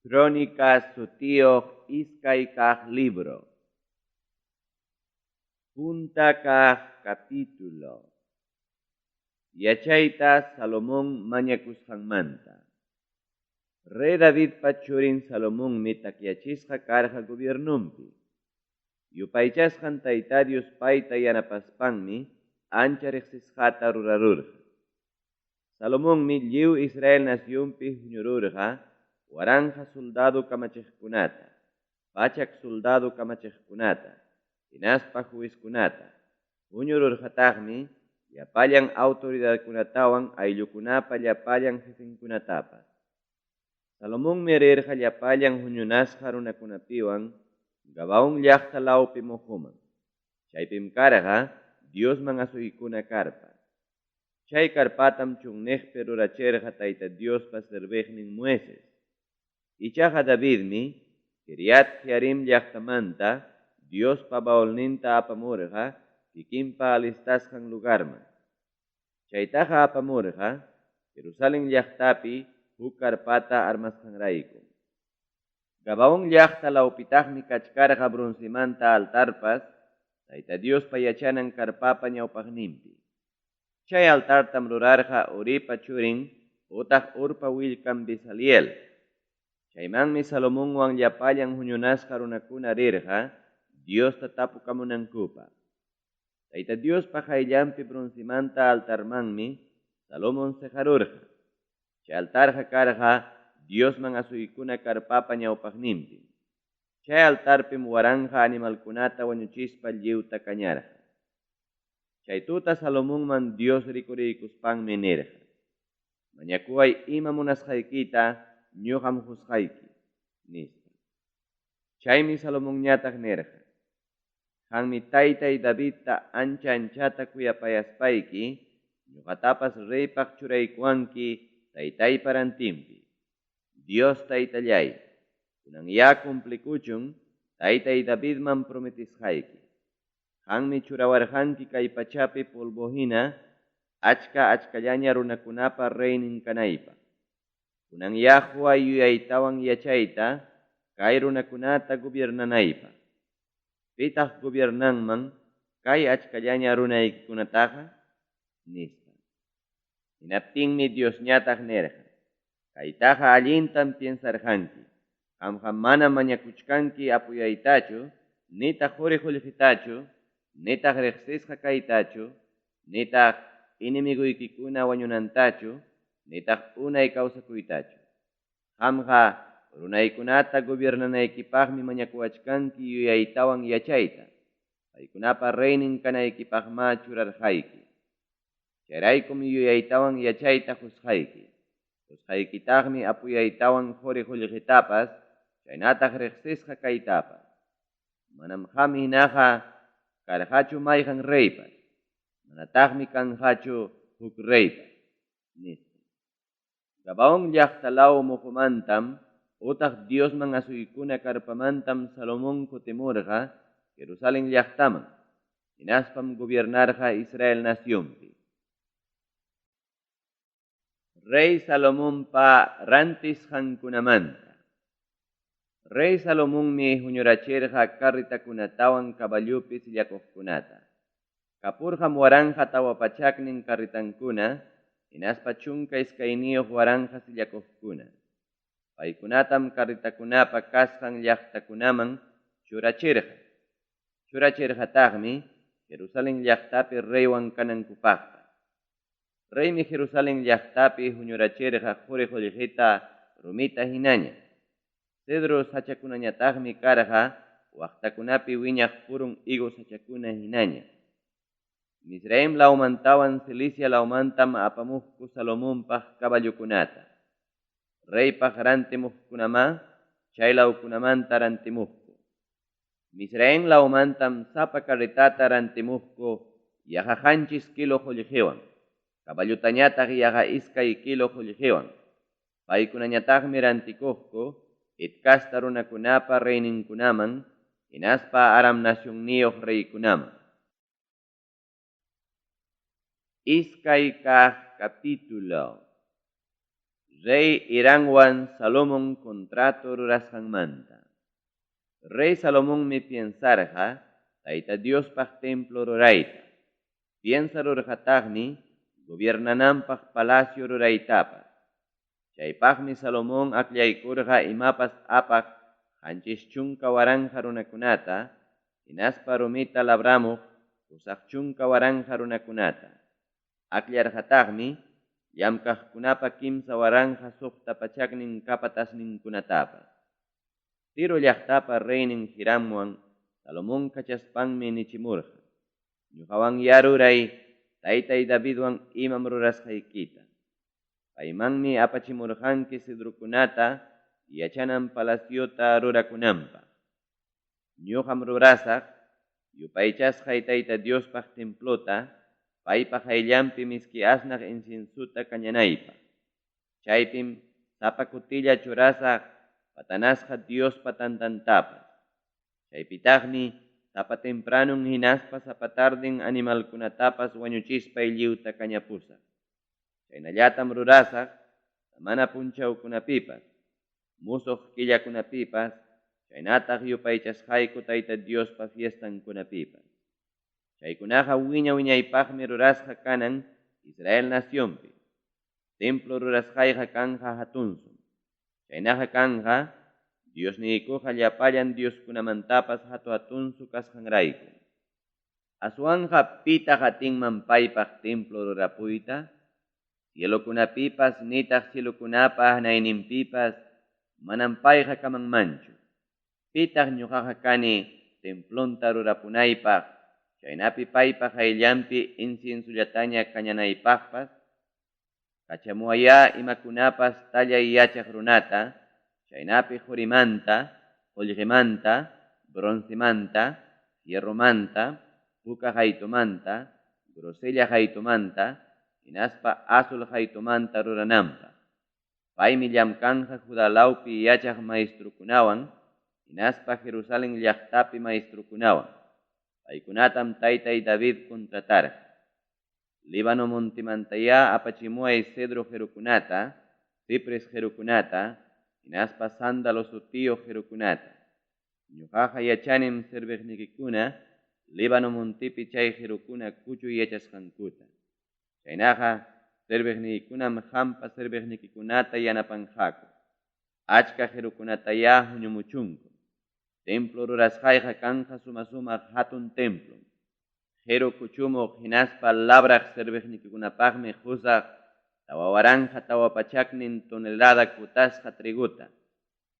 Crónicas sutiyuq iskay kaq libro. Punta kaq capítulo. Yachayta Salomón mañakusqanmanta. Rey Davidpa churin Salomonmi takyachisqa karqa gobiernonpi. Yupaychasqan Tayta Dios payta yanapaspanmi ancha reqsisqata rurarurqa. Salomonmi lliw Israel nacionpi huñururqa 1000 soldado kamachiqkunata, 100 soldado kamachiqkunata, hinaspa juezkunata. Huñururqataqmi llapallan autoridadkunatawan ayllukunapa llapallan jefenkunatapas. Salomonmi rirqa llapallan huñunasqa runakunapiwan Gabaón llaqta lawpi moqoman. Chaypim karqa Diosman asuykuna karpa. Chay karpatam chunniqpi rurachirqa Tayta Diospa serviqnin Moisés. Ichaqa Davidmi Kiriat Jearim llaqtamanta Diospa baulninta apamurqa kikinpa alistasqan lugarman. Chaytaqa apamurqa Jerusalén llaqtapi huk karpata armasqanraykum. Gabaón llaqta lawpitaqmi kachkarqa broncemanta altarpas Tayta Diospa yachanan karpapa ñawpaqninpi. Chay altartam rurarqa Uripa churin utaq Urpa willkan Bezaliel. Chaymanmi Salomonwan llapallan huñunasqa runakuna rirqa Diosta tapukamunankupaq. Tayta Diospa qayllanpi broncemanta altarmanmi Salomón seqarurqa. Chay altarqa karqa Diosman asuykuna karpapa ñawpaqninpim. Chay altarpim 1000 animalkunata wañuchispa lliwta kañarqa. Chay tuta Salomonman Dios rikuriykuspanmi nirqa: Mañakuway ima munasqaykita, ñuqam qusqayki, nispa. Chaymi Salomonñataq nirqa: Qanmi taytay Davidta ancha anchata kuyapayaspayki, ñuqatapas reypaq churaykuwanki taytaypa rantinpi. Dios taytallay, kunanyá cumplikuchun taytay Davidman prometisqayki. Qanmi churawarqanki kay pachapi polvo hina achka achkallaña runakunapa reynin kanaypaq. Kunanyá quway yuyaytawan yachayta kay runakunata gobiernanaypaq. Pitaq gobiernanman kay achkallaña runaykikunataqa? Nispa. Hinaptinmi Diosñataq nirqa: Kaytaqa allintam piensarqanki. Qamqa manam mañakuchkanki apuyaytachu, nitaq quri qullqitachu, nitaq riqsisqa kaytachu, nitaq enemiguykikuna wañunantachu, nitaq unay kawsakuytachu. Qamqa runaykunata gobiernanaykipaqmi mañakuwachkanki yuyaytawan yachayta. Paykunapa reynin kanaykipaqmá churarqayki. Chayraykum yuyaytawan yachayta qusqayki. Qusqaykitaqmi apuyaytawan quri qullqitapas, chaynataq riqsisqa kaytapas. Manam qam hinaqa karqachu mayqan reypas, manataqmi kanqachu huk reypas, nispa. Gabaón llaqta law moqomantam utaq Diosman asuykuna karpamantam Salomón kutimurqa Jerusalén llaqtaman, hinaspam gobiernarqa Israel nacionpi. Rey Salomonpa rantisqankunamanta. Rey Salomonmi huñurachirqa carretakunatawan caballopi sillakuqkunata. Kapurqam 1400 carretankuna, hinaspa 12000 sillakuqkuna. Paykunatam carretakunapa kasqan llaqtakunaman churachirqa. Churachirqataqmi Jerusalén llaqtapi reywan kanankupaqpas. Reymi Jerusalén llaqtapi huñurachirqa quri qullqita rumita hinaña. Cedro sachakunañataqmi karqa waqtakunapi wiñaq purun higo sachakuna hinaña. Misraim lawmantawan Cilicia lawmantam apamuqku Salomonpaq caballokunata. Reypaq rantimuqkunamá chay lawkunamanta rantimuqku. Misraim lawmantam sapa carretata rantimuqku yaqa 7 kilo qullqiwan, caballutañataq yaqa 2 kilo qullqiwan. Paykunañataqmi rantikuqku Het kasta runakunapa reyninkunaman, hinaspa Aram nacionniyuq reykunaman. Iskay kaq capítulo. Rey Hiramwan Salomon contrato rurasqanmanta. Rey Salomonmi piensarqa Tayta Diospaq templo rurayta. Piensarurqataqmi gobiernananpaq palacio ruraytapas. Chaypaqmi Salomon akllaykurqa imapas apaq 70,000 runakunata hinaspa rumita labramuq 80,000 runakunata. Akllarqataqmi llamkaqkunapa 3600 capatasninkunatapas. Tiro llaqtapa reynin Hiramwan Salomón kachaspanmi nichimurqa: Ñoqawanyá ruray taytay Davidwan imam rurasqaykita. Paymanmi apachimurqanki cedrokunata yachanan palaciota rurakunanpaq. Ñoqam rurasaq yupaychasqay Tayta Diospaq templota, paypa qayllanpi miski asnaq inciensota kañanaypaq. Chaypim sapa kutilla churasaq patanasqa Diospa tantantapas. Chaypitaqmi sapa tempranon hinaspa sapa tarden animalkunatapas wañuchispay lliwta kañapusaq. Chaynallatam rurasaq samana punchawkunapipas, musoq killakunapipas, chaynataq yupaychasqayku Tayta Diospa fiestankunapipas. Chaykunaqa wiña-wiñaypaqmi rurasqa kanan Israel nacionpi. Templo rurasqayqa kanqa hatunsum. Chaynaqa kanqa Diosniykuqa llapallan dioskunamantapas hatu-hatunsu kasqanrayku. Aswanqa pitaq atinman paypaq templo rurapuyta? Cielokunapipas nitaq cielokunapa hanayninpipas manam payqa kamanmanchu. Pitaq ñoqaqa kani templonta rurapunaypaq, chaynapi paypa qayllanpi inciensollataña kañanaypaqpas? Kachamuwayá imakunapas tallay yachaq runata, chaynapi qorimanta, qollqemanta, broncemanta, fierromanta, puka qaytumanta, grosella qaytumanta, hinaspa azul qaytumanta rurananpaq. Paymi llamkanqa Judá lawpi yachaq maestrokunawan, hinaspa Jerusalén llaqtapi maestrokunawan. Paykunatam taytay David contratarqa. Líbano montemantayá apachimuway cedro qirukunata, cipres qirukunata, hinaspa sándalo sutiyuq qirukunata. Ñoqaqa yachanim serviqnikikuna Líbano montepi chay qirukuna kuchuy yachasqankuta. Chaynaqa serviqniykunam qampa serviqnikikunata yanapanqaku. Achka qirukunatayá huñumuchunku. Templo rurasqayqa kanqa suma-sumaq hatun templom. Qiru kuchumuq hinaspa labraq serviqnikikunapaqmi qusaq 4400 tonelada kutasqa trigota,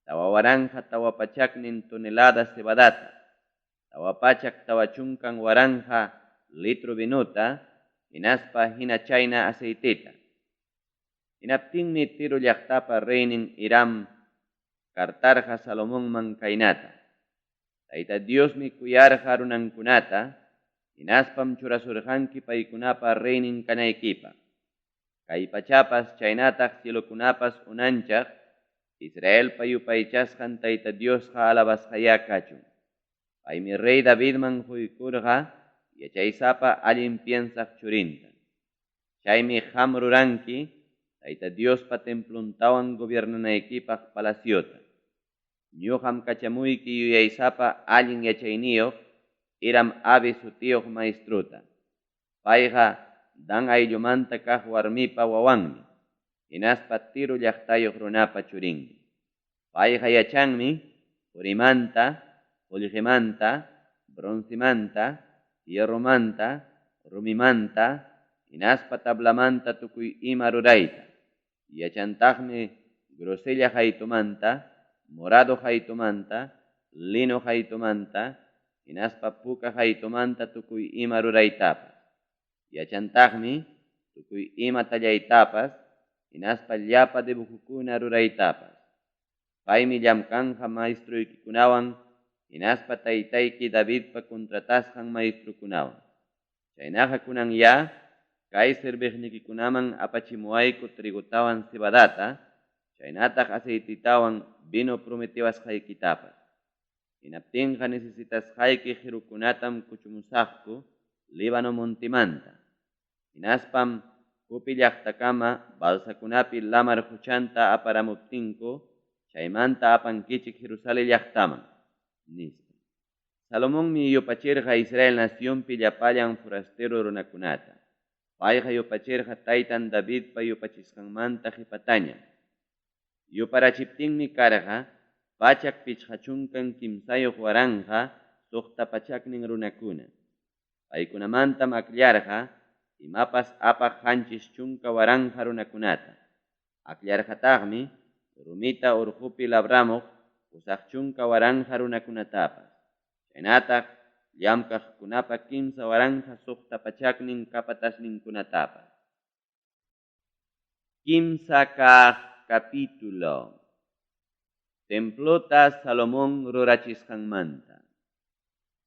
4400 tonelada cebadata, 440,000 litro vinota, hinaspa hina chayna aceiteta. Hinaptinmi Tiro llaqtapa reynin Hiram cartarqa Salomonman kaynata: Tayta Diosmi kuyarqa runankunata, hinaspam churasurqanki paykunapa reynin kanaykipaq. Kay pachapas chaynataq cielokunapas unanchaq, Israelpa yupaychasqan Tayta Diosqa alabasqayá kachun. Paymi rey Davidman quykurqa yachaysapa allin piensaq churinta. Chaymi qam ruranki Tayta Diospa templontawan gobiernanaykipaq palaciota. Ñoqam kachamuyki yuyaysapa allin yachayniyuq Hiram Abi sutiyuq maestrota. Payqa Dan ayllumanta kaq warmipa wawanmi, hinaspa Tiro llaqtayuq runapa churinmi. Payqa yachanmi qorimanta, qollqemanta, broncemanta, fierromanta, rumimanta, hinaspa tablamanta tukuy ima rurayta. Yachantaqmi grosella qaytumanta, morado qaytumanta, lino qaytumanta, hinaspa puka qaytumanta tukuy ima ruraytapas. Yachantaqmi tukuy ima tallaytapas, hinaspa llapa dibujukuna ruraytapas. Paymi llamkanqa maestroykikunawan, hinaspa taytayki Davidpa contratasqan maestrokunawan. Chaynaqa kunanyá kay serviqnikikunaman apachimuwayku trigotawan cebadata, chaynataq aceitetawan vino prometewasqaykitapas. Hinaptinqa necesitasqayki qirukunatam kuchumusaqku Líbano montemanta. Hinaspam Jope llaqtakama balsakunapi lamar qochanta aparamuptinku chaymanta apankichik Jerusalen llaqtaman, nispa. Salomonmi yupachirqa Israel nacionpi llapallan forastero runakunata. Payqa yupachirqa taytan Davidpa yupachisqanmanta qepatañam. Yuparachiptinmi karqa 153 600 runakuna. Paykunamantam akllarqa imapas apaq 70,000 runakunata. Akllarqataqmi rumita orqopi labramuq 80,000 runakunatapas. Chaynataq llamkaqkunapa 3600 capatazninkunatapas. Kimsa kaq capítulo. Templota Salomón rurachisqanmanta.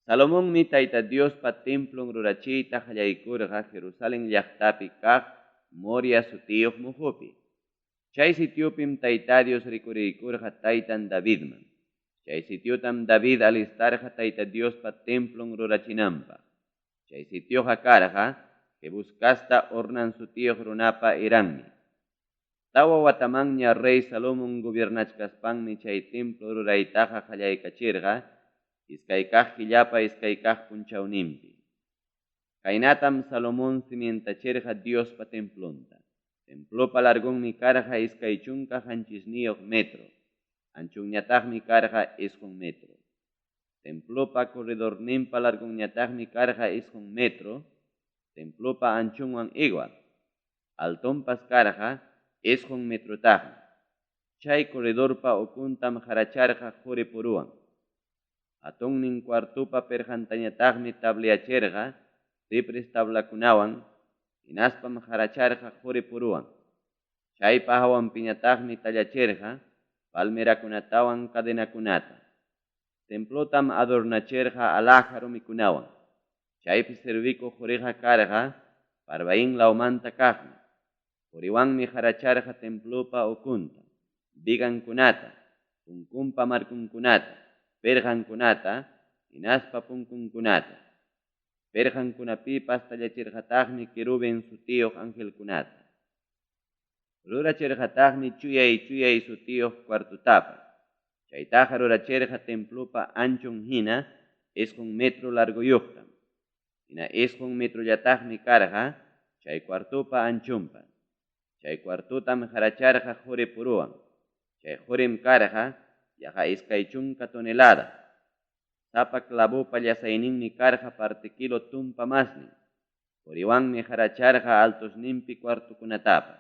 Salomonmi Tayta Diospa templon rurachiyta qallaykurqa Jerusalen llaqtapi kaq Moria sutiyuq moqopi. Chay sitiopim Tayta Dios rikuriykurqa taytan Davidman. Chay sitiotam David alistarqa Tayta Diospa templon rurachinanpaq. Chay sitioqa karqa Jebus casta Ornan sutiyuq runapa eranmi. 4 watamanña rey Salomón gobiernachkaspanmi chay templo ruraytaqa qallaykachirqa 2 kaq killapa 2 kaq punchawninpi. Kaynatam Salomón cimientachirqa Diospa templonta. Templopa largonmi karqa 27 metro, anchonñataqmi karqa 9 metro. Templopa corredorninpa largonñataqmi karqa 9 metro, templopa anchonwan igual. Altonpas karqa 9 metrotaqmi. Chay corredorpa ukuntam qaracharqa qori puruwan. Hatunnin cuartopa perqantañataqmi tableachirqa cipres tablakunawan, hinaspam qaracharqa qori puruwan. Chaypa hawanpiñataqmi tallachirqa palmerakunatawan cadenakunata. Templotam adornachirqa alhaja rumikunawan. Chaypi servikuq qoriqa karqa Parvaim lawmanta kaqmi. Qoriwanmi qaracharqa templopa ukunta, vigankunata, punkunpa marconkunata, perqankunata, hinaspa punkunkunata. Perqankunapipas tallachirqataqmi querubin sutiyuq angelkunata. Rurachirqataqmi chuyay-chuyay sutiyuq cuartotapas. Chaytaqa rurachirqa templopa anchon hina 9 metro largoyuqtam. Hina 9 metrollataqmi karqa chay cuartopa anchonpas. Chay cuartotam qaracharqa qori puruwan. Chay qorim karqa yaqa 20 tonelada. Sapa clavopa llasayninmi karqa parte kilo tumpa masnin. Qoriwanmi qaracharqa altosninpi cuartokunatapas.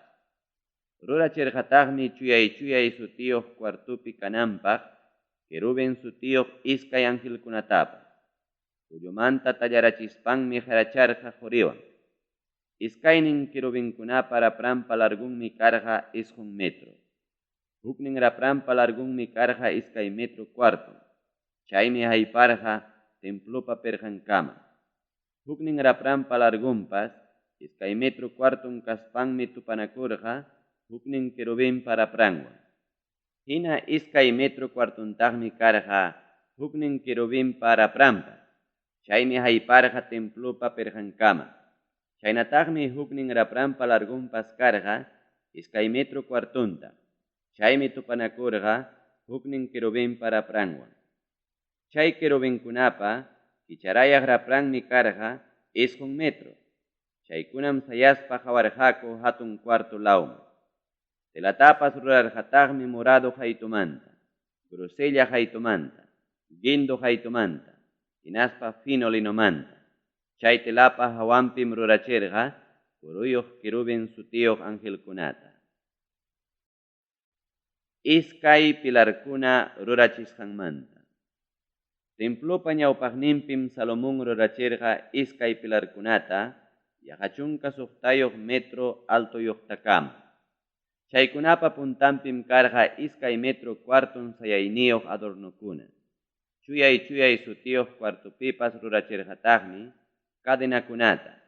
Rurachirqataqmi chuyay-chuyay sutiyuq cuartopi kananpaq querubin sutiyuq iskay angelkunatapas. Kullumanta tallarachispanmi qaracharqa qoriwan. Iskaynin querubinkunapa rapranpa largonmi karqa 9 metro. Huknin rapranpa largonmi karqa 2 metro cuarton. Chaymi hayparqa templopa perqankama. Huknin rapranpa largonpas 2 metro cuarton kaspanmi tupanakurqa huknin querubinpa rapranwan. Hina 2 metro cuartontaqmi karqa huknin querubinpa rapranpas. Chaymi hayparqa templopa perqankama. Chaynataqmi huknin rapranpa largonpas karqa 2 metro cuartonta. Chaymi tupanakurqa huknin querubinpa rapranwan. Chay querubinkunapa kicharayaq rapranmi karqa 9 metro. Chaykunam sayaspa qawarqaku hatun cuarto lawman. Telatapas rurarqataqmi morado qaytumanta, grosella qaytumanta, guindo qaytumanta, hinaspa fino linomanta. Chay telapa hawanpim rurachirqa kuruyuq querubin sutiyuq angelkunata. Iskay pilarkuna rurachisqanmanta. Templopa ñawpaqninpim Salomón rurachirqa iskay pilarkunata yaqa 16 metro altoyuqtakama. Chaykunapa puntanpim karqa 2 metro cuarton sayayniyuq adornokuna. Chuyay-chuyay sutiyuq cuartopipas rurachirqataqmi cadenakunata.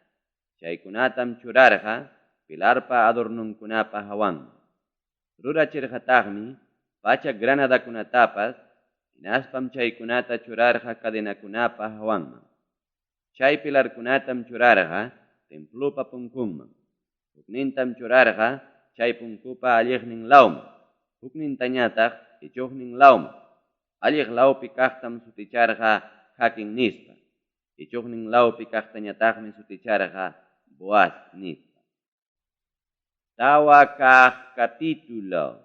Chaykunatam churarqa pilarpa adornonkunapa hawanman. Rurachirqataqmi 100 granadakunatapas, hinaspam chaykunata churarqa cadenakunapa hawanman. Chay pilarkunatam churarqa templopa punkunman. Huknintam churarqa chay punkupa alliqnin lawman, huknintañataq ichuqnin lawman. Alliq lawpi kaqtam suticharqa Jaquin nispa, ichuqnin lawpi kaqtañataqmi suticharqa Boaz nispa. 4 kaq capítulo.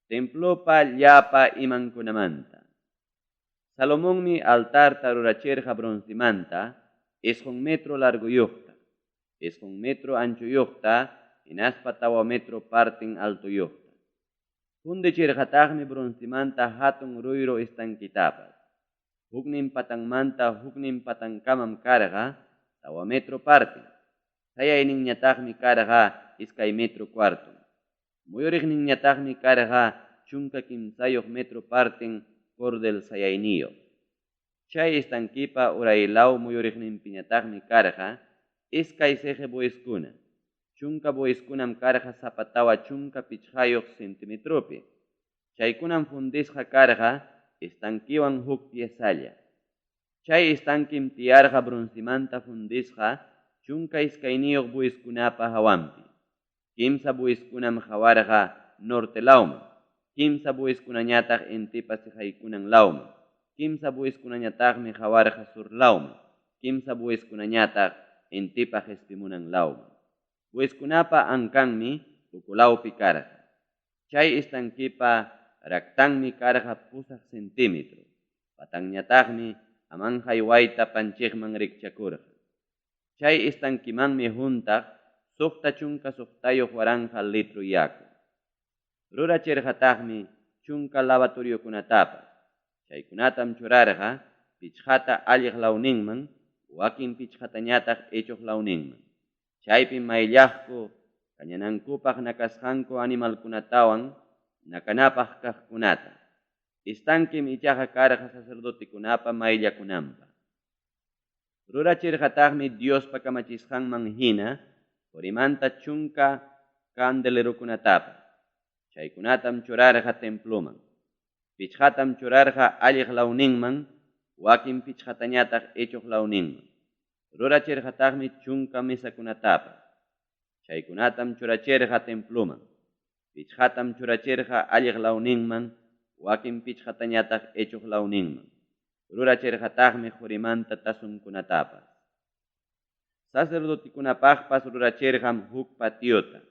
Templopa llapa imankunamanta. Salomonmi altarta rurachirqa broncemanta, 9 metro largoyuqta, 9 metro anchoyuqta hinaspa 4 metro parten altoyuqta. Fundichirqataqmi broncemanta hatun ruyru estanquetapas. Huknin patanmanta huknin patankamam karqa 4 metro parten. Sayayninñataqmi karqa 2 metro cuarton. Muyuriqninñataqmi karqa 13 metro parten cordel sayayniyuq. Chay estanquepa uraylaw muyuriqninpiñataqmi karqa iskay siqi bueyeskuna. 10 bueyeskunam karqa sapa 45 centimetropi. Chaykunam fundisqa karqa estanquewan huk piezalla. Chay estanquem tiyarqa broncemanta fundisqa 12 bueyeskunapa hawanpi. 3 bueyeskunam qawarqa norte lawman, 3 bueyeskunañataq intipa siqaykunan lawman, 3 bueyeskunañataqmi qawarqa sur lawman, 3 bueyeskunañataq intipa qespimunan lawman. Bueyeskunapa ankanmi ukulawpi karqa. Chay estanquepa raktanmi karqa 8 centímetro, patanñataqmi amanhay wayta panchiqman rikchakurqa. Chay estanquemanmi huntaq 66,000 litro yaku. Rurachirqataqmi 10 lavatoriokunatapas. Chaykunatam churarqa 5ta alliq lawninman, wakin 5tañataq ichuq lawninman. Chaypim mayllaqku kañanankupaq nakasqanku animalkunatawan nakanapaq kaqkunata. Estanquem ichaqa karqa sacerdotekunapa mayllakunanpaq. Rurachirqataqmi Diospa kamachisqanman hina qorimanta 10 candelerokunatapas. Chaykunatam churarqa temploman. 5tam churarqa alliq lawninman, wakin 5tañataq ichuq lawninman. Rurachirqataqmi 10 mesakunatapas. Chaykunatam churachirqa temploman. 5tam churachirqa alliq lawninman, wakin 5tañataq ichuq lawninman. Rurachirqataqmi qorimanta tazonkunatapas. Sacerdotekunapaqpas rurachirqam huk patiota.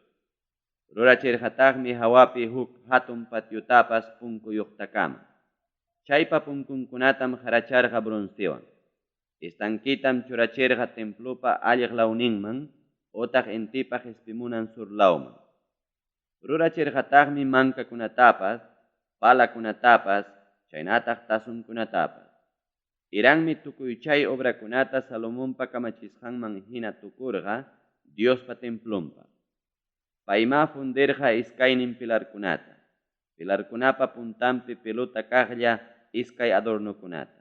Rurachirqataqmi hawapi huk hatun patiotapas punkuyuqtakama. Chaypa punkunkunatam qaracharqa broncewan. Estanquetam churachirqa templopa alliq lawninman otaq intipa qespimunan sur lawman. Rurachirqataqmi mankakunatapas, palakunatapas, chaynataq tazonkunatapas. Hirammi tukuy chay obrakunata Salomonpa kamachisqanman hina tukurqa Diospa templonpaq. Paymá fundirqa iskaynin pilarkunata, pilarkunapa puntanpi pelota kaqlla iskay adornokunata.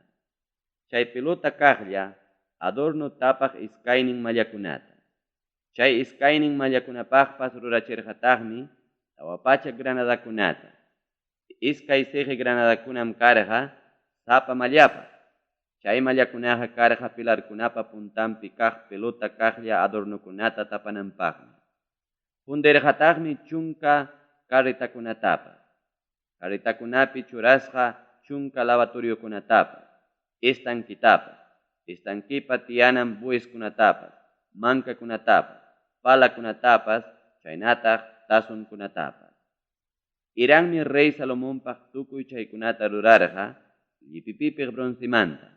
Chay pelota kaqlla adorno tapaq iskaynin mallakunata. Chay iskaynin mallakunapaqpas rurachirqataqmi 400 granadakunata. Iskay siqi granadakunam karqa sapa mallapaq. Chay mallakunaqa karqa pilarkunapa puntanpi kaq pelota kaqlla adornokunata tapananpaqmi. Fundirqataqmi 10 carretakunatapas. Carretakunapi churasqa 10 lavatoriokunatapas, estanquetapas, estanquepa tiyanan bueyeskunatapas, mankakunatapas, palakunatapas, chaynataq tazonkunatapas. Hirammi rey Salomonpaq tukuy chaykunata rurarqa llipipipiq broncemanta.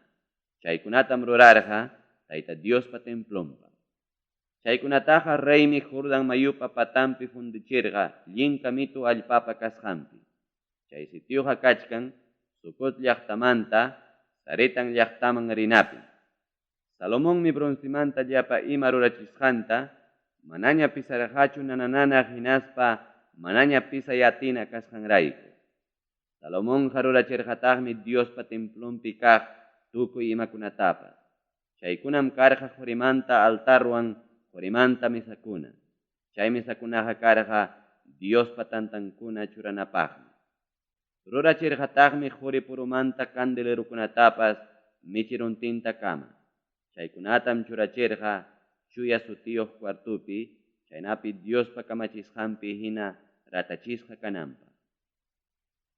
Chaykunatam rurarqa Tayta Diospa templonpaq. Chaykunataqa reymi Jordán mayupa patanpi fundichirqa llinka mitu allpapa kasqanpi. Chay sitioqa kachkan Sucot llaqtamanta Zaretán llaqtaman rinapi. Salomonmi broncemanta llapa ima rurachisqanta manaña pisarqachu nana-nanaq hinaspa manaña pisay atina kasqanrayku. Salomonqa rurachirqataqmi Diospa templonpi kaq tukuy imakunatapas. Chaykunam karqa qorimanta altarwan qorimanta mesakuna. Chay mesakunaqa karqa Diospa tantankuna churanapaqmi. Rurachirqataqmi qori purumanta candelerokunatapas mecherontintakama. Chaykunatam churachirqa chuya sutiyuq cuartopi chaynapi Diospa kamachisqanpi hina ratachisqa kananpaq.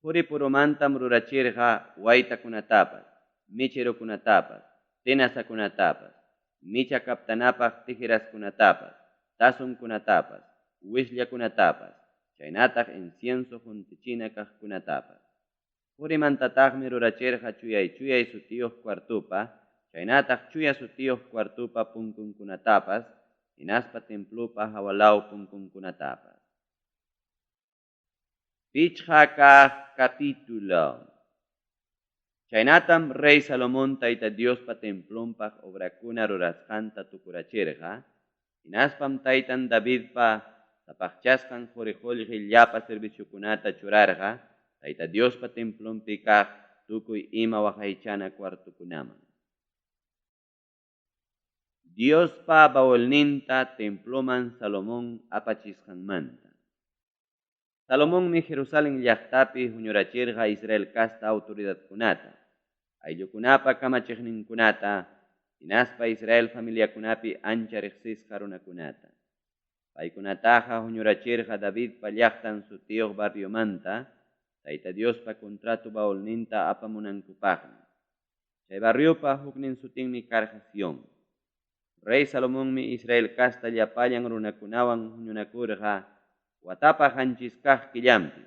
Qori-puromantam rurachirqa waytakunatapas, mecherokunatapas, tenazakunatapas, mecha kaptanapaq tijeraskunatapas, tazonkunatapas, wisllakunatapas, chaynataq incienso qontichina kaqkunatapas. Qorimantataqmi rurachirqa Chuyay-chuyay sutiyuq cuartopa, chaynataq Chuya sutiyuq cuartopa punkunkunatapas, hinaspa templopa hawalaw punkunkunatapas. 5 kaq capítulo. Chaynatam rey Salomón Tayta Diospa templonpaq obrakuna rurasqanta tukurachirqa, hinaspam taytan Davidpa sapaqchasqan qori-qollqe llapa serviciokunata churarqa Tayta Diospa templonpi kaq tukuy ima waqaychana cuartokunaman. Diospa baulninta temploman Salomón apachisqanmanta. Salomonmi Jerusalén llaqtapi huñurachirqa Israel casta autoridadkunata, ayllukunapa kamachiqninkunata hinaspa Israel familiakunapi ancha reqsisqa runakunata. Paykunataqa huñurachirqa Davidpa Llaqtan sutiyuq barriomanta Tayta Diospa contrato baulninta apamunankupaqmi. Chay barriopa huknin sutinmi karqa Sión. Rey Salomonmi Israel casta llapallan runakunawan huñunakurqa watapa qanchis kaq killanpi.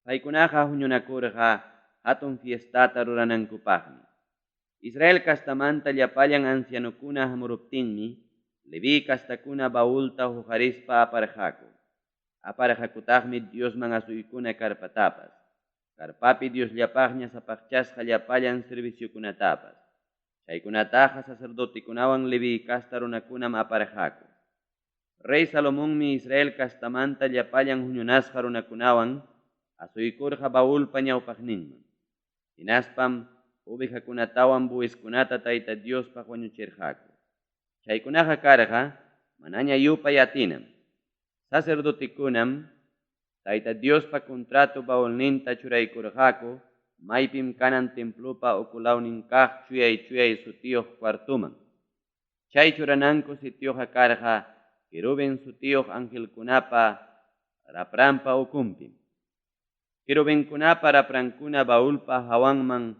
Paykunaqa huñunakurqa hatun fiestata ruranankupaqmi. Israel castamanta llapallan ancianokuna hamuruptinmi Leví castakuna baulta huqarispa aparqaku. Aparqakutaqmi Diosman asuykuna carpatapas, carpapi Diosllapaqña sapaqchasqa llapallan serviciokunatapas. Chaykunataqa sacerdotekunawan Leví casta runakunam aparqaku. Rey Salomonmi Israel castamanta llapallan huñunasqa runakunawan asuykurqa baulpa ñawpaqninman. Hinaspam ovejakunatawan bueyeskunata Tayta Diospaq wañuchirqaku. Chaykunaqa karqa manaña yupay atinam. Sacerdotekunam Tayta Diospa contrato baulninta churaykurqaku maypim kanan templopa ukulawnin kaq Chuyay-chuyay sutiyuq cuartoman. Chay churananku sitioqa karqa querubín sutiyuq angelkunapa rapranpa ukunpim. Querubinkunapa raprankuna baulpa hawanman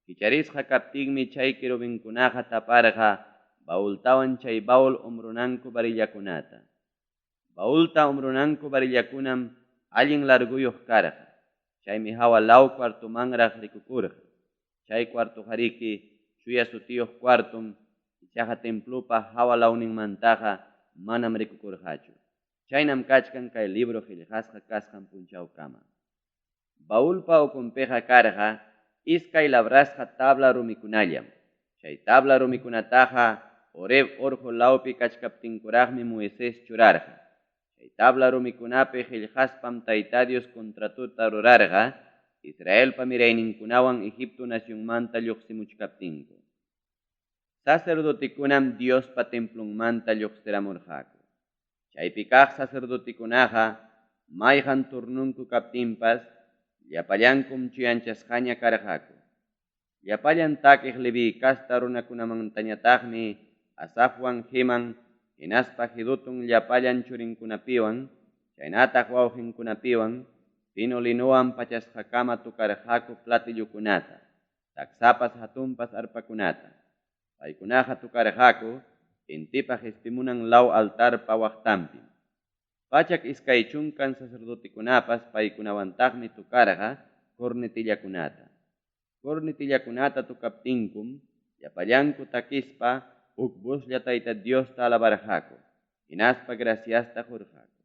kicharisqa kaptinmi chay querubinkunaqa taparqa baultawan chay baul hombronanku varillakunata. Baulta hombronanku varillakunam allin largoyuq karqa, chaymi hawa law cuartomanraq rikukurqa. Chay cuartoqariki Chuya sutiyuq cuartom, ichaqa templopa hawa lawninmantaqa manam rikukurqachu. Chaynam kachkan kay libro qellqasqa kasqan punchawkama. Baulpa ukunpiqa karqa iskay labrasqa tabla rumikunallam. Chay tabla rumikunataqa Horeb orqo lawpi kachkaptinkuraqmi Moisés churarqa. Chay tabla rumikunapi qellqaspam Tayta Dios contratota rurarqa Israelpa mirayninkunawan Egipto nacionmanta lluqsimuchkaptinku. Sacerdotekunam Diospa templonmanta lluqsiramurqaku. Chaypi kaq sacerdotekunaqa mayqan turnunku kaptinpas llapallankum chuyanchasqaña karqaku. Llapallan takiq Leví casta runakunamantañataqmi Asafwan Heman hinaspa Jedutun llapallan churinkunapiwan chaynataq wawqinkunapiwan fino linowan pachasqakama tocarqaku platillokunata, taksapas hatunpas arpakunata. Paykunaqa tocarqaku intipa qespimunan law altarpa waqtanpim. 120 sacerdotekunapas paykunawantaqmi tocarqa cornetillakunata. Cornetillakunata tocaptinkum llapallanku takispa huk vozlla Tayta Diosta alabarqaku, hinaspa graciasta qurqaku.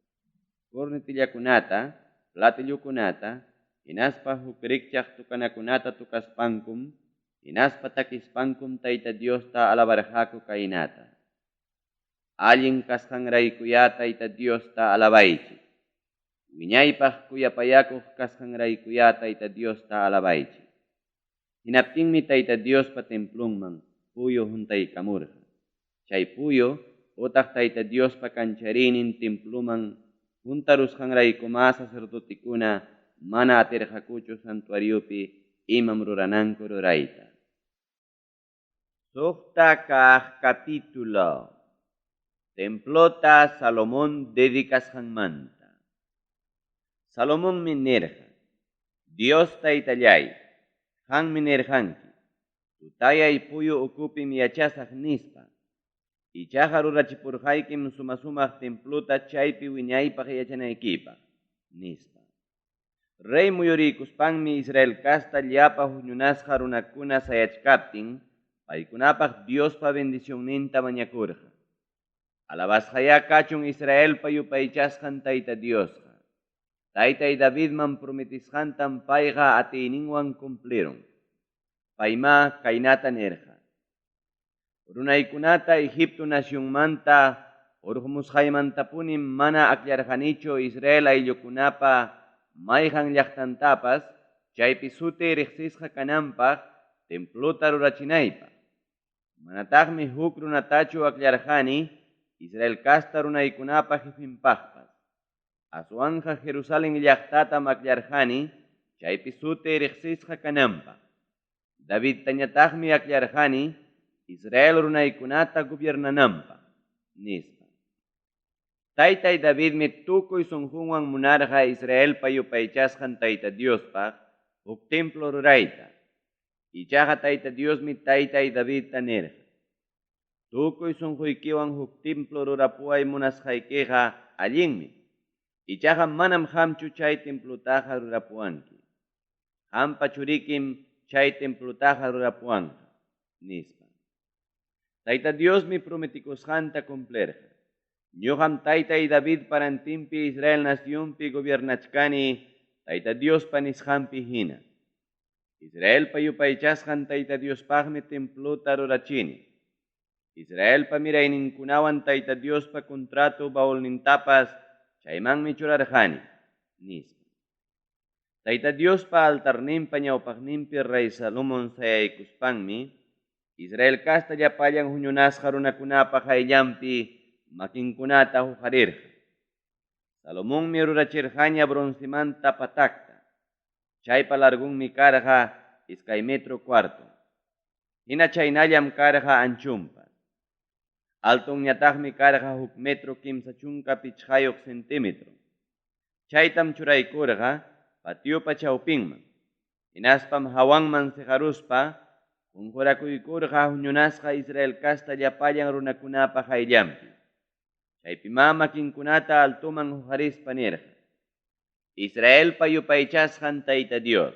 Cornetillakunata, platillokunata, hinaspa huk rikchaq tocanakunata tocaspankum, hinaspa takispankum Tayta Diosta alabarqaku kaynata. Allin kasqanraykuyá Tayta Diosta alabaychik. Wiñaypaq kuyapayakuq kasqanraykuyá Tayta Diosta alabaychik. Hinaptinmi Tayta Diospa templonman puyu huntaykamurqa. Chay puyu utaq Tayta Diospa kanchariynin temploman huntarusqanraykumá sacerdotekuna mana atirqakuchu santuariopi imam rurananku rurayta. 6 kaq capítulo. Templota Salomón dedicasqanmanta. Salomonmi nirqa, Dios Taytalláy, qanmi nirqanki, Tutayay puyu ukupim yachasaq nispa. Ichaqa rurachipurqaykim suma-sumaq templota chaypi wiñaypaq yachanaykipaq, nispa. Rey muyuriykuspanmi Israel casta llapa huñunasqa runakuna sayachkaptin, paykunapaq Diospa bendicionninta mañakurqa. Alabasqayá kachun Israelpa yupaychasqan Tayta Diosqa. Taytay Davidman prometisqantam payqa atiyninwan cumplirun. Paymá kaynata nirqa, Runaykunata Egipto nacionmanta hurqumusqaymantapunim mana akllarqanichu Israel ayllukunapa mayqan llaqtantapas chaypi sutiy riqsisqa kananpaq templota rurachinaypaq. Manataqmi huk runatachu akllarqani Israel casta runaykunapa jefenpaqpas. Aswanqa Jerusalen llaqtatam akllarqani chaypi sutiy riqsisqa kananpaq. Davidtañataqmi akllarqani Israel runaykunata gobiernananpaq, nispa. Taytay Davidmi tukuy sunqunwan munarqa Israelpa yupaychasqan Tayta Diospaq huk templo rurayta. Ichaqa Tayta Diosmi taytay Davidta nirqa, Tukuy sunquykiwan huk templo rurapuway munasqaykiqa allinmi, ichaqa manam qamchu chay templotaqa rurapuwanki. Qampa churikim chay templotaqa rurapuwanqa, nispa. Tayta Diosmi prometikusqanta cumplirqa. Ñoqam taytay Davidpa rantinpi Israel nacionpi gobiernachkani Tayta Diospa nisqanpi hina. Israelpa yupaychasqan Tayta Diospaqmi templota rurachini. Israelpa mirayninkunawan Tayta Diospa contrato baulnintapas chaymanmi churarqani, nispa. Tayta Diospa altarninpa ñawpaqninpi rey Salomón sayaykuspanmi, Israel casta llapallan huñunasqa runakunapa qayllanpi makinkunata huqarirqa. Salomonmi rurachirqaña broncemanta patakta. Chaypa largonmi karqa iskay metro cuarton. Hina chaynallam karqa anchonpas. Altonñataqmi karqa huk metro 35 centímetro. Chaytam churaykurqa patiopa chawpinman. Hinaspam hawanman seqaruspa qonqorakuykurqa huñunasqa Israel casta llapallan runakunapa qayllanpi. Chaypimá makinkunata altoman huqarispa nirqa, Israelpa yupaychasqan Tayta Dios,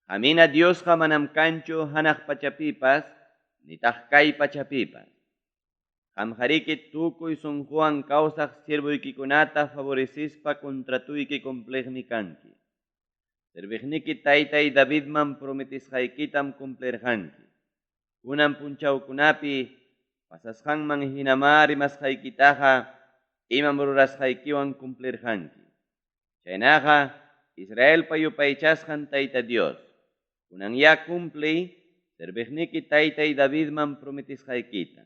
qamhina Diosqa manam kanchu hanaq pachapipas nitaq kay pachapipas. Qamqariki tukuy sunquwan kawsaq siervoykikunata favorecispa contratuyki cumpliqmi kanki. Serviqniki taytay Davidman prometesqaykitam cumplirqanki. Kunan punchawkunapi pasasqanman hinamá rimasqaykitaqa imam rurasqaykiwan cumplirqanki. Chaynaqa, Israelpa yupaychasqan Tayta Dios, kunanyá cumpliy serviqniki taytay Davidman prometesqaykita.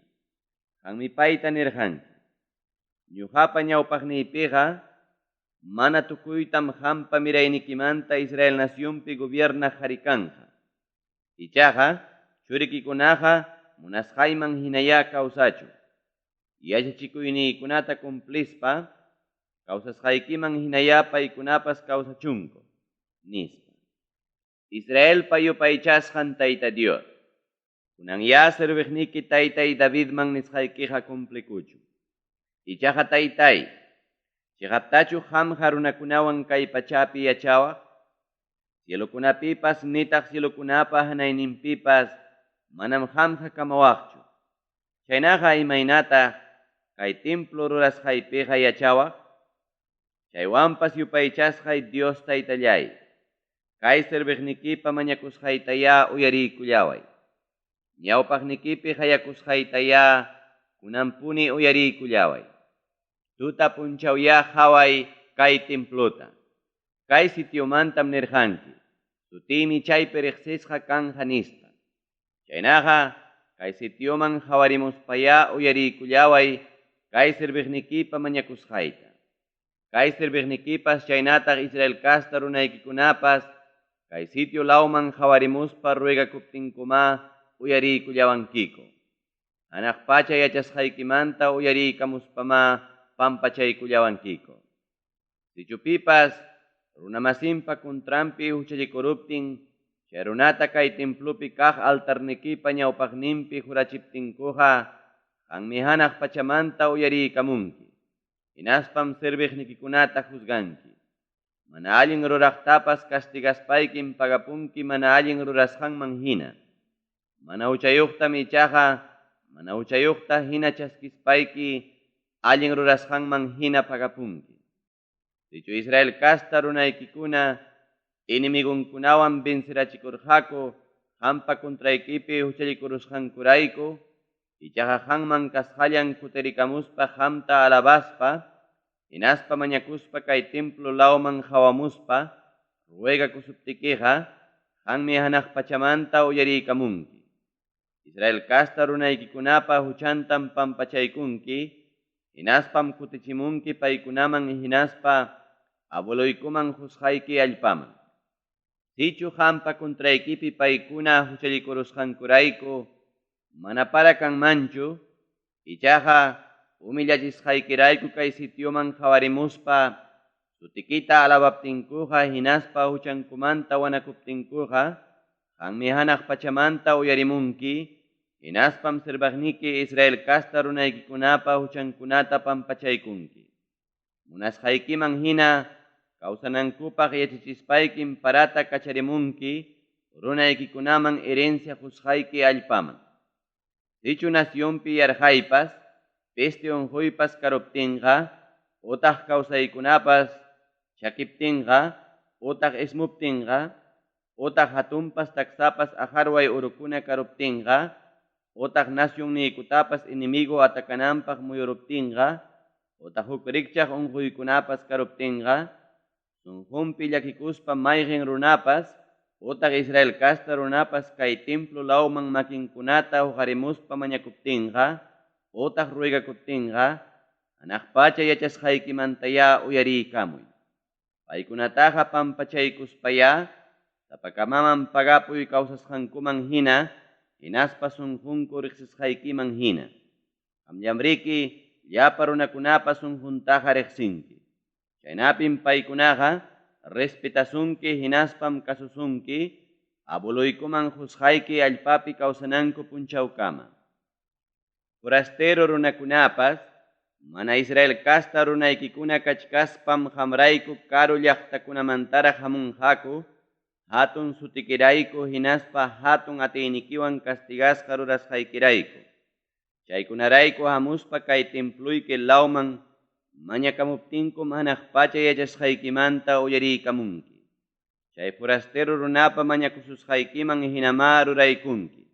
Qanmi payta nirqanki, Ñuqapa ñawpaqniypiqa mana tukuytam qampa miraynikimanta Israel nacionpi gobiernaq qari kanqa. Ichaqa churikikunaqa munasqayman hinayá kawsachun. Yachachikuyniykunata cumplispa kawsasqaykiman hinayá paykunapas kawsachunku, nispa. Israelpa yupaychasqan Tayta Dios, kunanyá serviqniki taytay Davidman nisqaykiqa cumplikuchun. Ichaqa taytay, cheqaptachu qamqa runakunawan kay pachapi yachawaq? Cielokunapipas nitaq cielokunapa hanayninpipas manam qamqa kamawaqchu. Chaynaqa imaynataq kay templo rurasqaypiqa yachawaq? Chaywanpas yupaychasqay Dios Taytallay, kay serviqnikipa mañakusqaytayá uyariykullaway. Ñawpaqnikipi qayakusqaytayá kunanpuni uyariykullaway. Tuta punchawyá qaway kay templota. Kay sitiomantam nirqanki, sutiymi chaypi riqsisqa kanja nispa. Chaynaqa kay sitioman qawarimuspayá uyariykullaway kay serviqnikipa mañakusqayta. Kay serviqnikipas chaynataq Israel casta runaykikunapas kay sitio lawman qawarimuspa ruegakuptinkumá uyariykullawankiku. Hanaq pacha yachasqaykimanta uyariykamuspamá pampachaykullawankiku. Sichu pipas runamasinpa contranpi huchallikuruptin, chay runata kay templopi kaq altarnikipa ñawpaqninpi jurachiptinkuqa, qanmi hanaq pachamanta uyariykamunki. Hinaspam serviqnikikunata juzganki. Mana allin ruraqtapas castigaspaykim pagapunki mana allin rurasqanman hina. Mana huchayuqtam ichaqa mana huchayuqta hina chaskispayki allin rurasqanman hina pagapunki. Sichu Israel casta runaykikuna enemigonkunawan vencerachikurqaku qampa contraykipi huchallikurusqankurayku, ichaqa qanman kasqallan kutirikamuspa qamta alabaspa, hinaspa mañakuspa kay templo lawman qawamuspa, ruegakusuptikiqa, qanmi hanaq pachamanta uyariykamunki. Israel casta runaykikunapa huchantam pampachaykunki, hinaspam kutichimunki paykunaman hinaspa abueloykuman qusqayki allpaman. Sichu qampa contraykipi paykuna huchallikurusqankurayku, mana para kanmanchu, ichaqa humillachisqaykirayku kay sitioman qhawarimuspa, sutikita alabaptinkuqa hinaspa huchankumanta wanakuptinkuqa, qanmi hanaq pachamanta uyarimunki, hinaspam serviqniki Israel casta runaykikunapa huchankunata pampachaykunki. Munasqaykiman hina kawsanankupaq yachachispaykim parata kacharimunki, runaykikunaman herencia qusqayki allpaman. Sichu nacionpi yarqaypas, peste unquypas karuptinqa, utaq kawsaykunapas chakiptinqa, utaq ismuptinqa, utaq hatunpas taksapas aqarway urukuna karuptinqa, utaq nacionniykutapas enemigo atakananpaq muyuruptinqa, utaq huk rikchaq unquykunapas karuptinqa, sunqunpi llakikuspa mayqin runapas, utaq Israel casta runapas kay templo lawman makinkunata huqarimuspa mañakuptinqa, utaq ruegakuptinqa, hanaq pacha yachasqaykimantayá uyariykamuy. Paykunataqa pampachaykuspayá, sapakamaman pagapuy kawsasqankuman hina, hinaspa sunqunku riqsisqaykiman hina. Qamllamriki llapa runakunapa sunquntaqa riqsinki. Chaynapim paykunaqa respetasunki hinaspam kasusunki, abueloykuman qusqayki allpapi kawsananku punchawkama. Forastero runakunapas, mana Israel casta runaykikuna kachkaspam qamrayku karu llaqtakunamantaraq hamunqaku, hatun sutikirayku hinaspa hatun atiynikiwan castigasqa rurasqaykirayku. Chaykunarayku hamuspa kay temployki lawman mañakamuptinkum hanaq pacha yachasqaykimanta uyariykamunki. Chay forastero runapa mañakususqaykiman hinamá ruraykunki.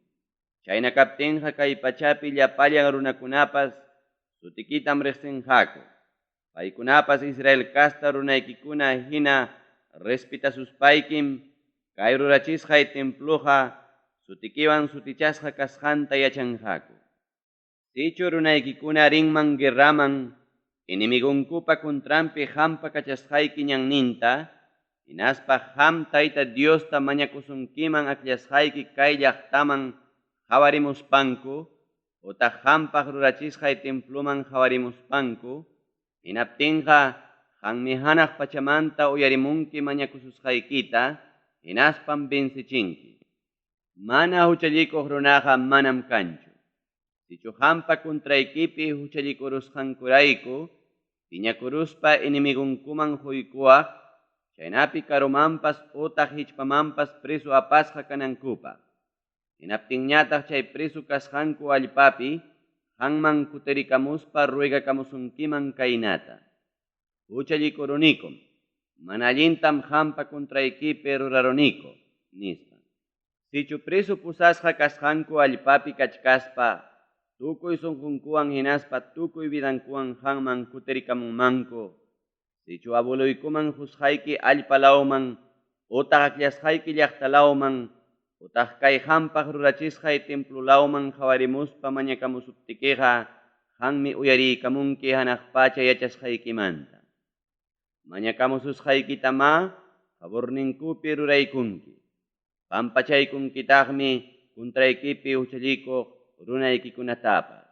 Chayna kaptinqa kay pachapi llapallan runakunapas sutikitam riqsinqaku. Paykunapas Israel casta runaykikuna hina respetasuspaykim kay rurachisqay temploqa sutikiwan sutichasqa kasqanta yachanqaku. Sichu runaykikuna rinman guerraman, enemigonkupa contranpi qampa kachasqayki ñanninta, hinaspa qam Tayta Diosta mañakusunkiman akllasqayki kay llaqtaman qhawarimuspanku, utaq qampaq rurachisqay temploman qhawarimuspanku, hinaptinqa qanmi hanaq pachamanta uyarimunki mañakususqaykita, hinaspam vencichinki. Mana huchallikuq runaqa manam kanchu. Sichu qampa contraykipi huchallikurusqankurayku, piñakuruspa enemigonkuman huykuwaq, chaynapi karumanpas utaq hichpamanpas preso apasqa kanankupaq. Hinaptinñataq chay preso kasqanku allpapi, qanman kutirikamuspa ruegakamusunkiman kaynata. Huchallikurunikum, mana allintam qampa contraykipi ruraruniku, nispa. Sichu preso pusasqa kasqanku allpapi kachkaspa, tukuy sunqunkuwan hinaspa tukuy vidankuwan qanman kutirikamunmanku. Sichu abueloykuman qusqayki allpa lawman, utaq akllasqayki llaqta lawman, utaq kay qampaq rurachisqay templo lawman qhawarimuspa mañakamusuptikiqa, qanmi uyariykamunki hanaq pacha yachasqaykimanta. Mañakamususqaykitama favorninkupi ruraykunki. Pampachaykunkitaqmi contraykipi huchallikuq runaykikunatapas.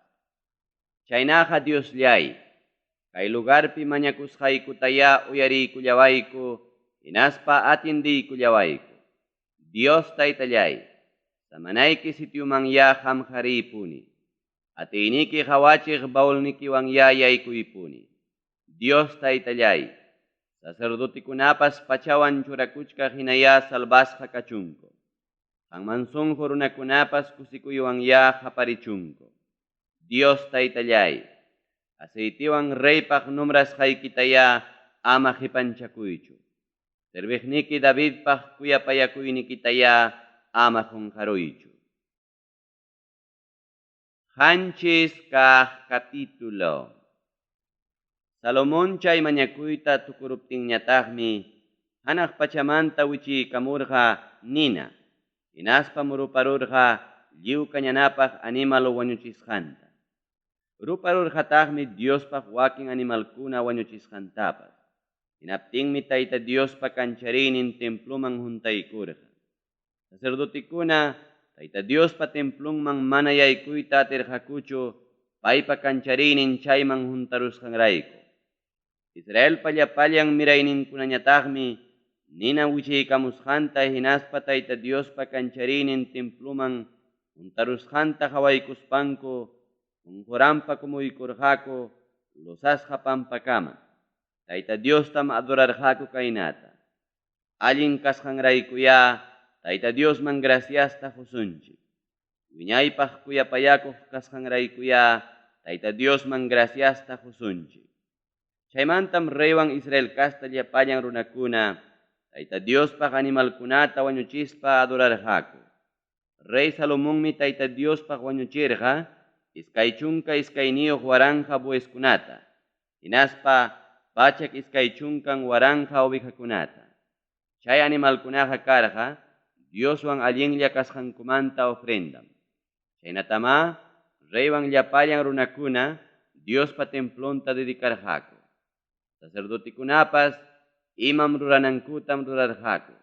Chaynaqa Dioslláy, kay lugarpi mañakusqaykutayá uyariykullawayku hinaspa atiendeykullawayku. Dios Taytalláy, samanayki sitiomanyá qamqa riypuni. Atiyniki qawachiq baulnikiwanyá yaykuypuni. Dios Taytalláy, sacerdotekunapas pachawan churakuchkaq hinayá salvasqa kachunku. Qanman sunqu runakunapas kusikuywanyá qaparichunku. Dios Taytalláy, aceitewan reypaq nombrasqaykitayá ama qipanchakuychu. Serviqniki Davidpaq kuyapayakuynikitayá ama qunqaruychu. 7 kaq capítulo. Salomón chay mañakuyta tukuruptinñataqmi hanaq pachamanta wichiykamurqa nina, hinaspam ruparurqa lliw kañanapaq animal wañuchisqanta. Ruparurqataqmi Diospaq wakin animalkuna wañuchisqantapas. Hinaptinmi Tayta Diospa kanchariynin temploman huntaykurqa. Sacerdotekuna Tayta Diospa templonman mana yaykuyta atirqakuchu paypa kanchariynin chayman huntarusqanrayku. Israelpa llapallan mirayninkunañataqmi nina wichiykamusqanta hinaspa Tayta Diospa kanchariynin temploman huntarusqanta qawaykuspanku qunquranpa kumuykurqaku losasqa pampakama. Tayta Diostam adorarqaku kaynata: Allin kasqanraykuyá Tayta Diosman graciasta qusunchik. Wiñaypaq kuyapayakuq kasqanraykuyá Tayta Diosman graciasta qusunchik. Chaymantam reywan Israel casta llapallan runakuna Tayta Diospaq animalkunata wañuchispa adorarqaku. Rey Salomonmi Tayta Diospaq wañuchirqa 22,000 bueyeskunata, hinaspa 120,000 ovejakunata. Chay animalkunaqa karqa Dioswan allinlla kasqankumanta ofrendam. Chaynatamá reywan llapallan runakuna Diospa templonta dedicarqaku. Sacerdotekunapas imam ruranankutam rurarqaku.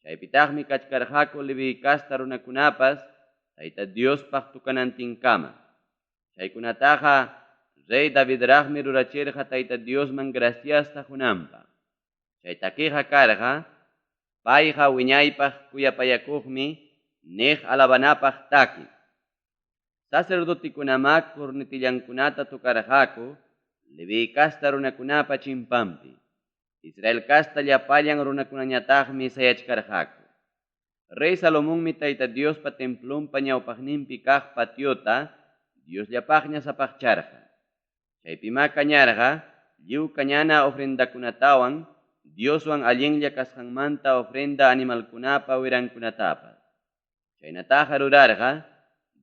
Chaypitaqmi kachkarqaku Leví casta runakunapas Tayta Diospaq tukanantinkama. Chaykunataqa rey Davidraqmi rurachirqa Tayta Diosman graciasta qunanpaq. Chay takiqa karqa payqa wiñaypaq kuyapayakuqmi niq alabanapaq taki. Sacerdotekunamá cornetillankunata tocarqaku Leví casta runakunapa chimpanpi. Israel casta llapallan runakunañataqmi sayachkarqaku. Rey Salomonmi Tayta Diospa templonpa ñawpaqninpi kaq patiota Diosllapaqña sapaqcharqa. Chaypimá kañarqa lliw kañana ofrendakunatawan Dioswan allinlla kasqanmanta ofrenda animalkunapa wirankunatapas. Chaynataqa rurarqa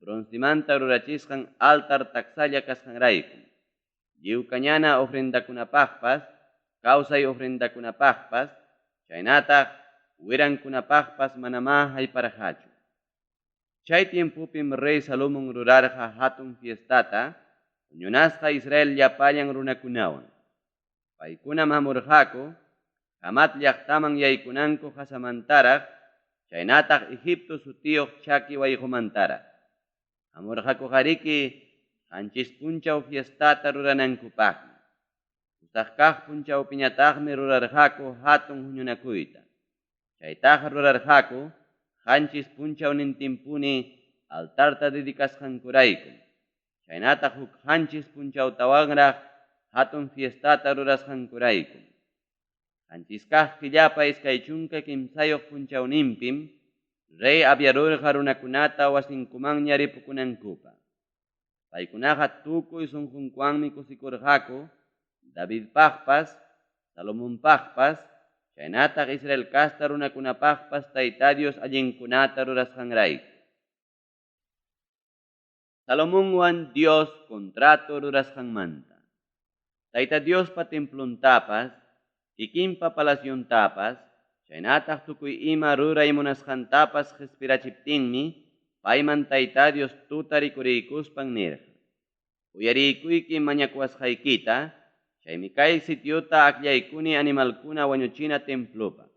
broncemanta rurachisqan altar taksalla kasqanraykum. Lliw kañana ofrendakunapaqpas, kawsay ofrendakunapaqpas, chaynataq wirankunapaqpas manamá hayparqachu. Chay tiempopim rey Salomón rurarqa hatun fiestata huñunasqa Israel llapallan runakunawan. Paykunam hamurqaku Hamat llaqtaman yaykunanku qasamantaraq, chaynataq Egipto sutiyuq chaki wayqumantaraq. Hamurqakuqariki 7 punchaw fiestata ruranankupaqmi. 8 kaq punchawpiñataqmi rurarqaku hatun huñunakuyta. Chaytaqa rurarqaku 7 punchawnintinpuni altarta dedicasqankuraykum. Chaynataq huk 7 punchawtawanraq hatun fiestata rurasqankuraykum. 7 kaq killapa 23 punchawninpim rey aviarurqa runakunata wasinkumanña ripukunankupaq. Paykunaqa tukuy sunqunkuwanmi kusikurqaku Davidpaqpas, Salomonpaqpas, chaynataq Israel casta runakunapaqpas Tayta Dios allinkunata rurasqanrayku. Salomonwan Dios contrato rurasqanmanta. Tayta Diospa templontapas, kikinpa palaciontapas, chaynataq tukuy ima ruray munasqantapas qespirachiptinmi, payman Tayta Dios tuta rikuriykuspan nirqa: Uyariykuykim mañakuwasqaykita, chaymi kay sitiota akllaykuni animalkuna wañuchina templopaq.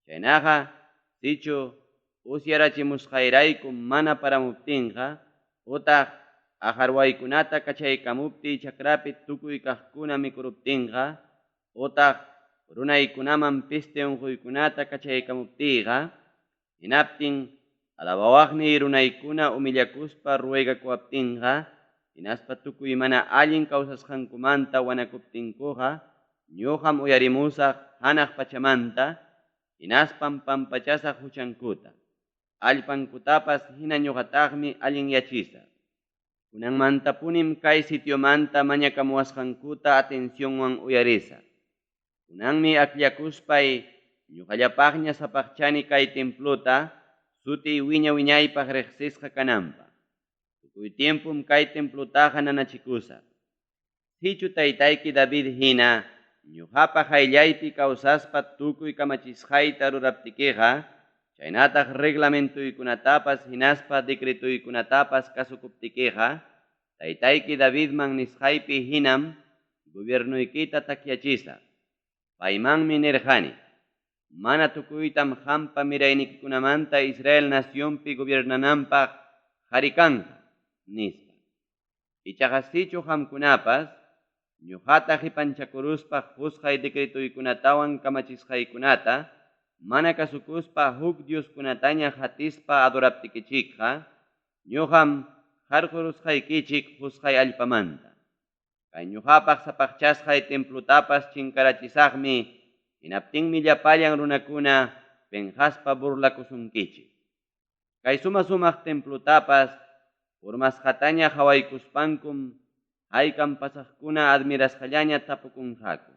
Chaynaqa, sichu usyarachimusqayrayku mana paramuptinqa, otaq aqarwaykunata kachaykamuptiy chakrapi tukuy kaqkuna mikuruptinqa, otaq runaykunaman peste onqoykunata kachaykamuptiyqa, hinaptin alabawaqniy runaykuna humillakuspa ruegakuwaptinqa, hinaspa tukuy mana allin kawsasqankumanta wanakuptinkuqa, ñoqam uyarimusaq hanaq pachamanta, hinaspam pampachasaq huchankuta, allpankutapas hina ñoqataqmi allinyachisaq. Kunanmantapunim kay sitiomanta mañakamuwasqankuta atencionwan uyarisaq. Kunanmi akllakuspay ñoqallapaqña sapaqchani kay templota, sutiy wiña-wiñaypaq reqsisqa kananpaq. Tukuy tiempom kay templotaqa nanachikusaq. Sichu taytayki David hina ñoqapa qayllaypi kawsaspa tukuy kamachisqayta ruraptikiqa, chaynataq reglamentoykunatapas hinaspa decretoykunatapas kasukuptikiqa, taytayki Davidman nisqaypi hinam gobiernoykita takyachisaq. Paymanmi nirqani, Mana tukuytam qampa miraynikikunamanta Israel nacionpi gobiernananpaq qari kanqa, nispa. Ichaqa sichu qamkunapas ñoqata qepanchakuruspa qosqay decretoykunatawan kamachisqaykunata mana kasukuspa huk dioskunataña qatispa adoraptikichikqa, ñoqam qarqorusqaykichik qosqay allpamanta. Kay ñoqapaq sapaqchasqay templotapas chinkarachisaqmi, hinaptinmi llapallan runakuna penqaspa burlakusunkichik. Kay suma-sumaq templotapas purmasqataña qawaykuspankum haykam pasaqkuna admirasqallaña tapukunqaku,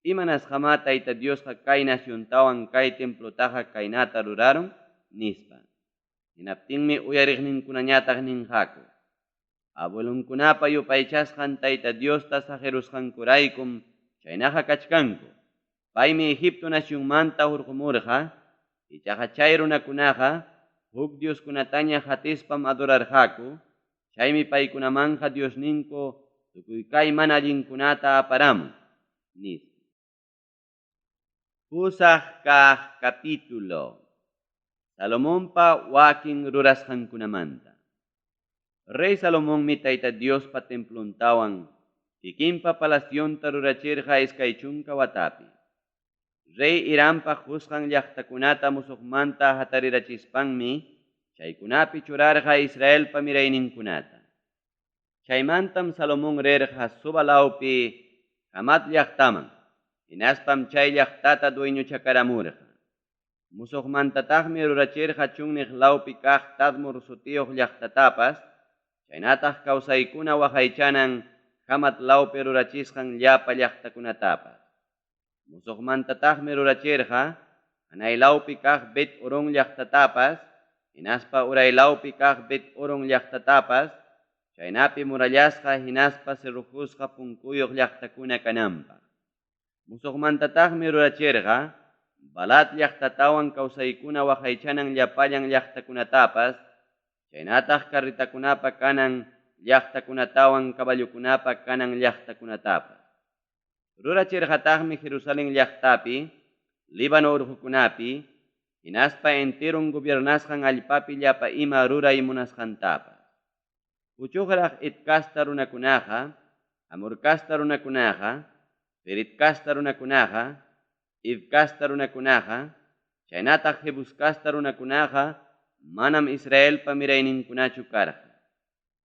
Imanasqamá Tayta Diosqa kay naciontawan kay templotaqa kaynata rurarun? nispa. Hinaptinmi uyariqninkunañataq ninqaku, Abuelonkunapa yupaychasqan Tayta Diosta saqerusqankuraykum chaynaqa kachkanku. Paymi Egipto nacionmanta hurqomurqa, ichaqa chay runakunaqa huk dioskunataña qatispam adorarqaku, chaymi paykunamanqa Diosninku tukuy kay mana allinkunata aparamun, nispa. Pusaq kaq capítulo. Salomonpa wakin rurasqankunamanta. Rey Salomonmi Tayta Diospa templontawan kikinpa palacionta rurachirqa 20 watapi. Rey Hirampa qosqan llaqtakunata musoqmanta hatarirachispanmi chaykunapi churarqa Israelpa mirayninkunata. Chaymantam Salomón rirqa Soba lawpi Hamat llaqtaman, hinaspam chay llaqtata dueñochakaramurqa. Musoqmantataqmi rurachirqa chunniq lawpi kaq Tadmor sutiyuq llaqtatapas, chaynataq kawsaykuna waqaychanan Hamat lawpi rurachisqan llapa llaqtakunatapas. Musoqmantataqmi rurachirqa hanay lawpi kaq Bet-horón llaqtatapas, hinaspa uray lawpi kaq Bet-horón llaqtatapas, chaynapi murallasqa hinaspa cerrojusqa punkuyuq llaqtakuna kananpaq. Musoqmantataqmi rurachirqa Baalat llaqtatawan kawsaykuna waqaychanan llapallan llaqtakunatapas, chaynataq carretakunapa kanan llaqtakunatawan caballokunapa kanan llaqtakunatapas. Rurachirqataqmi Jerusalen llaqtapi, Líbano orqokunapi, hinaspa enteron gobiernasqan allpapi llapa ima ruray munasqantapas. Puchuqraq Het casta runakunaqa, Amor casta runakunaqa, Ferit casta runakunaqa, Hiv casta runakunaqa, chaynataq Jebus casta runakunaqa manam Israelpa mirayninkunachu karqa.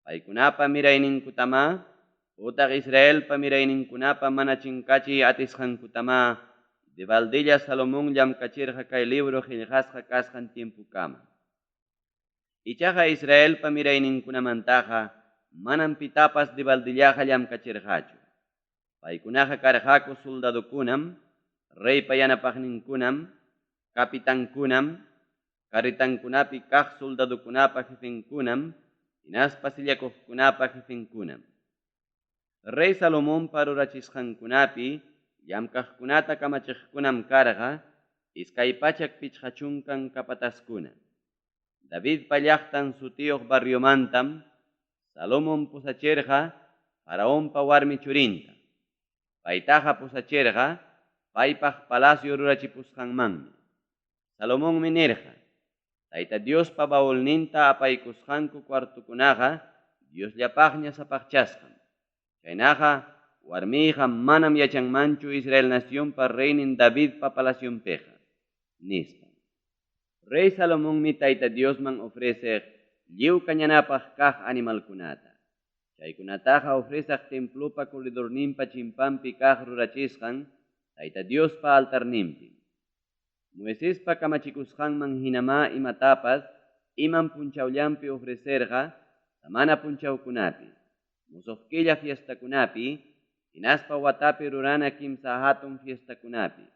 Paykunapa mirayninkutamá otaq Israelpa mirayninkunapa mana chinkachiy atisqankutamá debaldella Salomón llamkachirqa kay libro qellqasqa kasqan tiempokama. Ichaqa Israelpa mirayninkunamantaqa manam pitapas debaldillaqa llamkachirqachu. Paykunaqa karqaku soldadokunam, reypa yanapaqninkunam, capitankunam, carretankunapi kaq soldadokunapa jefenkunam hinaspa sillakuqkunapa jefenkunam. Rey Salomonpa rurachisqankunapi llamkaqkunata kamachiqkunam karqa 250 capatazkuna. Davidpa llaqtan sutiyuq barriomantam Salomón pusachirqa Faraonpa warmi churinta. Paytaqa pusachirqa paypaq palacio rurachipusqanmanmi. Salomonmi nirqa, Tayta Diospa baulninta apaykusqanku cuartokunaqa Diosllapaqña sapaqchasqam. Chaynaqa, warmiyqa manam yachanmanchu Israel nacionpa reynin Davidpa palacionpiqa, nispa. Rey Salomonmi Tayta Diosman ofreceq lliw kañanapaq kaq animalkunata. Chaykunataqa ofreceq templopa corredorninpa chimpanpi kaq rurachisqan Tayta Diospa altarninpim. Moisespa kamachikusqanman hinamá imatapas imam punchawllanpi ofrecerqa samana punchawkunapi, musoq killa fiestakunapi, hinaspa watapi rurana kimsa hatun fiestakunapi.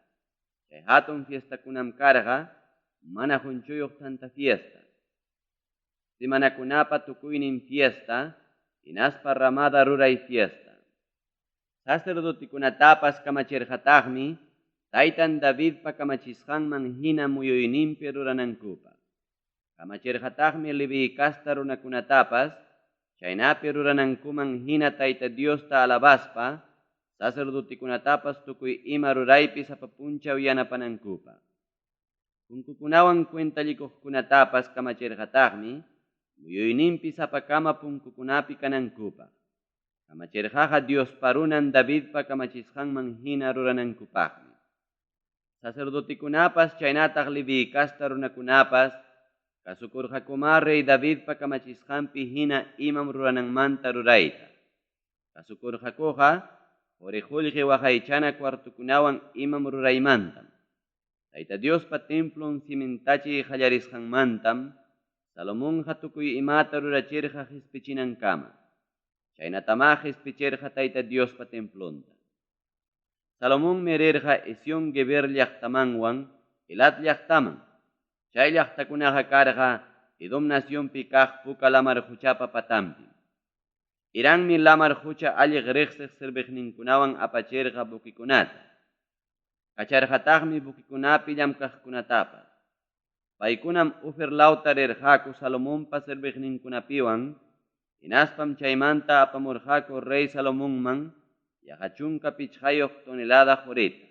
Chay hatun fiestakunam karqa mana qonchuyuq tanta fiesta, semanakunapa tukuynin fiesta, hinaspa ramada ruray fiesta. Sacerdotekunatapas kamachirqataqmi taytan Davidpa kamachisqanman hina muyuyninpi ruranankupaq. Kamachirqataqmi Leví casta runakunatapas chaynapi ruranankuman hina Tayta Diosta alabaspa sacerdotekunatapas tukuy ima ruraypi sapa punchaw yanapanankupaq. Punkukunawan cuentallikuqkunatapas kamachirqataqmi muyuyninpi sapakama punkukunapi kanankupaq. Kamachirqaqa Diospa runan Davidpa kamachisqanman hina ruranankupaqmi. Sacerdotekunapas chaynataq Leví casta runakunapas kasukurqakumá rey Davidpa kamachisqanpi hina imam rurananmanta rurayta. Kasukurqakuqa qori-qollqe waqaychana cuartokunawan imam ruraymantam. Tayta Diospa templon cimentachiy qallarisqanmantam Salomonqa tukuy imata rurachirqa qespichinankama. Chaynatamá qespichirqa Tayta Diospa templonta. Salomonmi rirqa Ezión-geber llaqtamanwan Elat llaqtaman. Chay llaqtakunaqa karqa Edom nacionpi kaq Puka lamar qochapa patanpim. Hirammi lamar qocha alliq riqsiq serviqninkunawan apachirqa buquekunata. Kacharqataqmi buquekunapi llamkaqkunatapas. Paykunam Ofir lawta rirqaku Salomonpa serviqninkunapiwan, hinaspam chaymanta apamurqaku rey Salomonman yaqa 15 tonelada qorita.